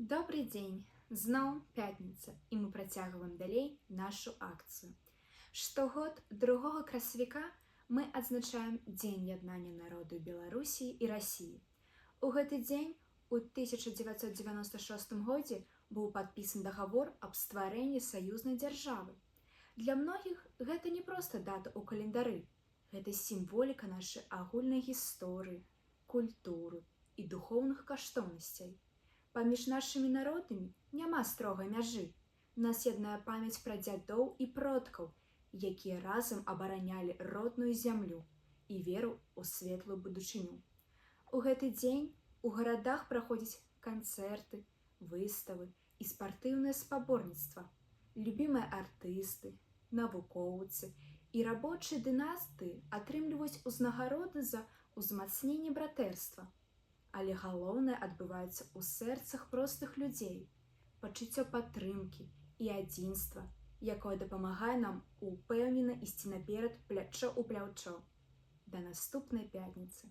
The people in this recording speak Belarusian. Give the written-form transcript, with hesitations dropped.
Добрый дзень! Зноў пятніца, і мы працягваем далей нашу акцыю. Штогод 2 красавіка мы адзначаем Дзень яднання народаў Беларусі і Расіі. У гэты дзень у 1996 годзе быў падпісан дагавор аб стварэнні саюзнай дзяржавы. Для многіх гэта не проста дата ў календары, гэта сімволіка нашай агульнай гісторыі, культуры і духоўных каштоўнасцей. Паміж нашымі народамі няма строгай мяжы. Нас яднае памяць пра дзядоў і продкаў, якія разам абаранялі родную зямлю і веру ў светлую будучыню. У гэты дзень у гарадах праходзяць канцэрты, выставы і спартыўныя спаборніцтва. Любімыя артысты, навукоўцы і рабочыя дынастыі атрымліваюць узнагароды за ўзмацненне братэрства. Але галоўнае адбываецца ў сэрцах простых людзей, пачуццё падтрымкі і адзінства, якое дапамагае нам упэўнена ісці наперад плячо ў плячо. Да наступнай пятніцы!